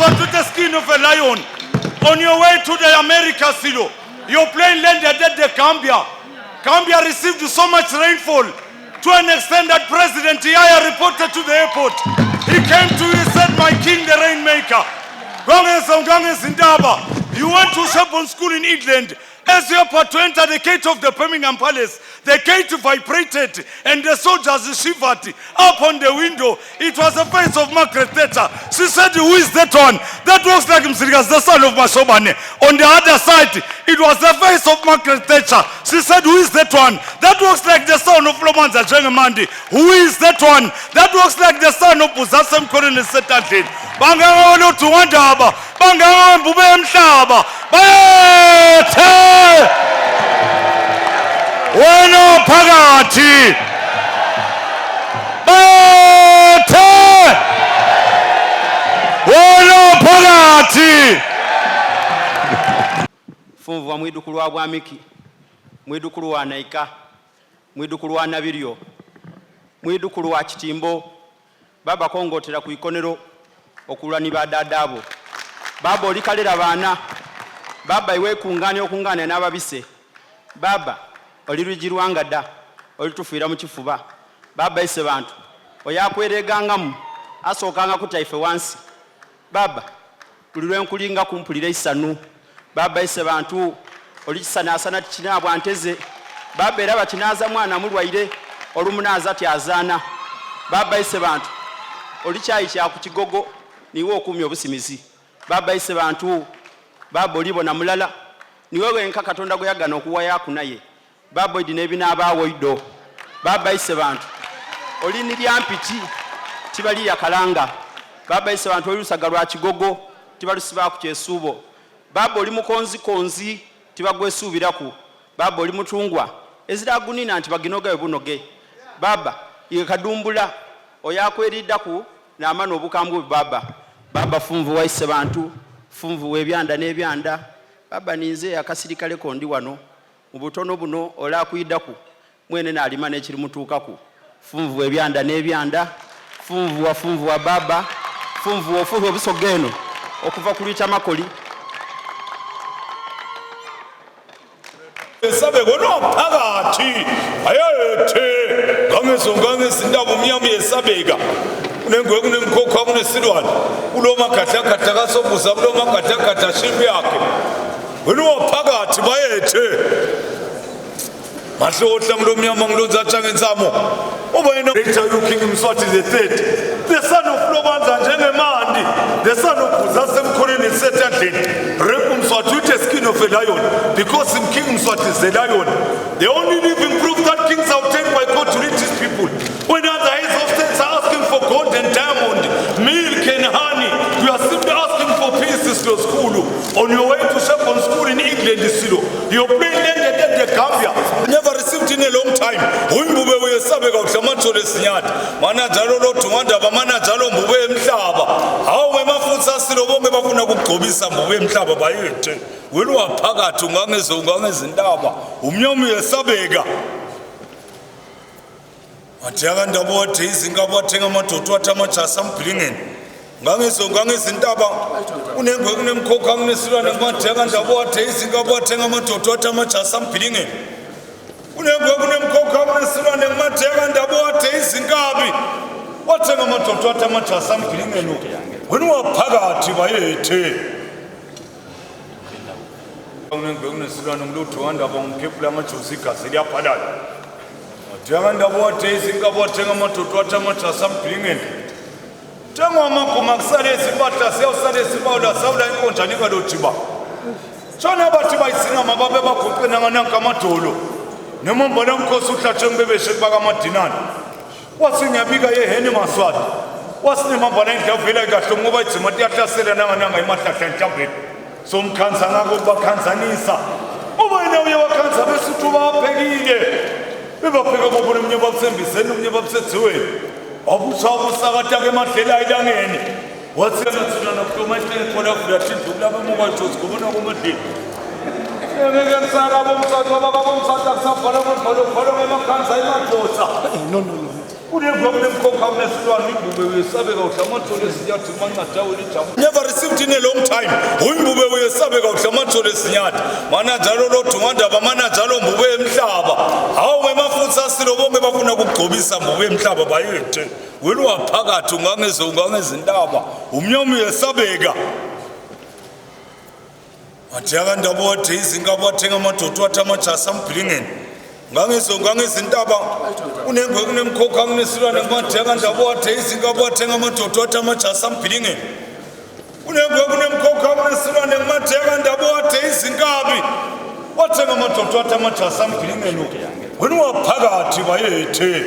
Mswati with the skin of a lion. On your way to the America, Silo, your plane landed at the Gambia. Gambia received so much rainfall to an extent that President Yaya reported to the airport. He came to you and said, My king, the rainmaker. You went to Sherborne School in England. As you were to enter the gate of the Birmingham Palace, the gate vibrated and the soldiers shivered up on the window. It was the face of Margaret Thatcher. She said, Who is that one? That looks like Mzilikazi, the son of Mashobane. On the other side, it was the face of Margaret Thatcher. She said, Who is that one? That looks like the son of Lomanza Njengemandi. Who is that one? That looks like the son of Buzase Mkhoneni Setandleni. Bangawoludungandaba, bangawembube emhlaba. Bayethe! Wena phakathi. Bayethe! Wena phakathi. Funvu wa mwidhukulu wa Bwamiki, mwidhukulu wa Naika, mwidhukulu wa Nabiryo, mwidhukulu wa Kitimbo. Bbaabba kongootera ku ikonero okulwa ni ba dhaadha bo. Bbaabba oli kalera baana. Bbaabba iwe kungaania okungaania n'ababise. Bbaabba oli lwigi lwa ngada, olitufiira mu kifuba. Bbaabba Isebantu oyo akwereegangamu asookanga kuta ife wansi. Bbaabba buli lwe nkulingaku mpulira eisanhu. Bbaabba Isebantu oli kisanaasana tikinaabwa nteze. Bbaabba era bakinaaza mwana mulwaire, olumunaaza tyazaana. Bbaabba Isebantu oli kyayi kya ku kigogo, niiwe okuumye obusimizi. Bbaabba Isebantu, bbaabba olibona mulala, niiwe wenka Katonda gwe yagana okuwayaaku naye. Bbaabba oidhi n'ebinaabaagho idho. Bbaabba Isebantu oli ni lya mpiti tibalirya kalanga. Bbaabba Isebantu oli lusaga lwa kigogo tibalusibaaku kyesuubo. Bbaabba oli mukonzikonzi tibagwesuubiraku. Bbaabba oli mutungwa ezira agunina nti baginogayo bunoge. Bbaabba iwe Kadumbula oyo akweriidaku n'amana obukambwe bwe bbaabba. Bbaabba funvu wa Isebantu, funvu w'ebyanda n'ebyanda. Bbaabba ninze akasirikale ko ndi wano. Mu butono buno ole akwidhaku mwene n'alima n'ekirimutuukaku. Funvugha ebyanda n'ebyanda, funvugha, funvugha bbaabba, funvugha ofughe obusoga eno okuva ku lwitamakoli. Yesabeka unophakathi ayethe ngangezongangezindaba umnyama uyesabeka kunengwe kunemkhokha kunesilwane kulo magadlagadla kasobuza kulo magadlagadla shimbi yakhe wena waphakathi bayethe mahlohla ngilomnyama ngilonzatsha ngensamo uba yena Later you King Mswati the third the son of Lobanza njengemandi the son of Buzasemkhoneni setandleni rape Mswati with the skin of a lion because King Mswati is a lion the only living proof that kings are ordained by God to lead his people when other heads of states are asking for gold and diamond milk and honey you are simply asking for peace Silo On your way to Sherborne School in England, Silo, your plane landed at the Gambia. Never received in a long time. Umbube uyesabeka uhlamathole esinyathi. Manajalo lodumandaba manajalo mbube emhlaba. Hawu ngemafutha Silo bonke bafuna ukugcobisa mbube emhlaba bayethe. Wena waphakathi ungangeze ungangezintaba. Umnyama uyesabeka. Watheka ndaba wathe izinkabi wathenga amadoda wathi amajasi ambhilingeni ngangizwe ngangizintaba kunengwe kunemkhokha kunesilwane ngatheka ndaba wathe izinkabi wathenga amadoda wathi amajasi ambhilingeni kunengwe kunemkhokha kunesilwane ngatheka ndaba wathe izinkabi wathenga amadoda wathi amajasi ambhilingeni wena waphakathi bayethe Unengwe kunesilwane ngilutho wandaba ngiphephula amajozi igazi liyaphalala Wathenga ndaba wathe izinkabi wathenga amadoda wathi amajasi ambhilingeni Thengwa amaguma kusale izimpahla siyawusale isibawula sawula inkonja nika lojiba Shona bathi bayisingama babe baguqe nangananka amadolo Noma mbona mkhosi uhlatshwe ngibebeshe kubakamadinane Wathi ngiyabika yeheni maswati Wasinemambana indlavela kahle ngoba ijima tiyahlasela nangananga emahlahla enhlambeni Somkhanza ngakho bakhanzanisa. Uba yena uye wakhanza besuthu baphekile. Bebapheka bobona omunye babusembizeni omunye babusedziweni. Wabusa ubusakata ke emadlela elangeni. Wathi yena thina nokuhloma ihlenge khona vula thindlu kulabo emuka jozi kubona kumadlela. Ngeke ngisaka bomsathu baba bomsathu akusabhala ngobhalo bhalo ngemakhanza emadoda. No, no, no. Kunengwe kunemkhokha kunesilwane imbube uyesabeka udla amathole esinyathi manqadawe lijabu. Never received in a long time. Uyimbube uyesabeka udla amathole esinyathi. Mana njalo lodumandaba mana njalo mbube emhlaba. Hawu ngemafutha asilo bonke bafuna ukugcobisa mbube emhlaba bayethe. Wena waphakathi ungangeze ungangezintaba. Umnyama uyesabeka. Watheka ndaba wathe izinkabi wathenga amadoda wathi amajasi ambhilingeni ngangizo ngangizintaba kunengwe kunemkhokha kunesilwane kumatheka ndaba wathe izinkabi wathenga amadoda wathi amajasi ambhilingeni kunengwe kunemkhokha kunesilwane kumatheka ndaba wathe izinkabi wathenga amadoda wathi amajasi ambhilingeni wena waphakathi bayethe.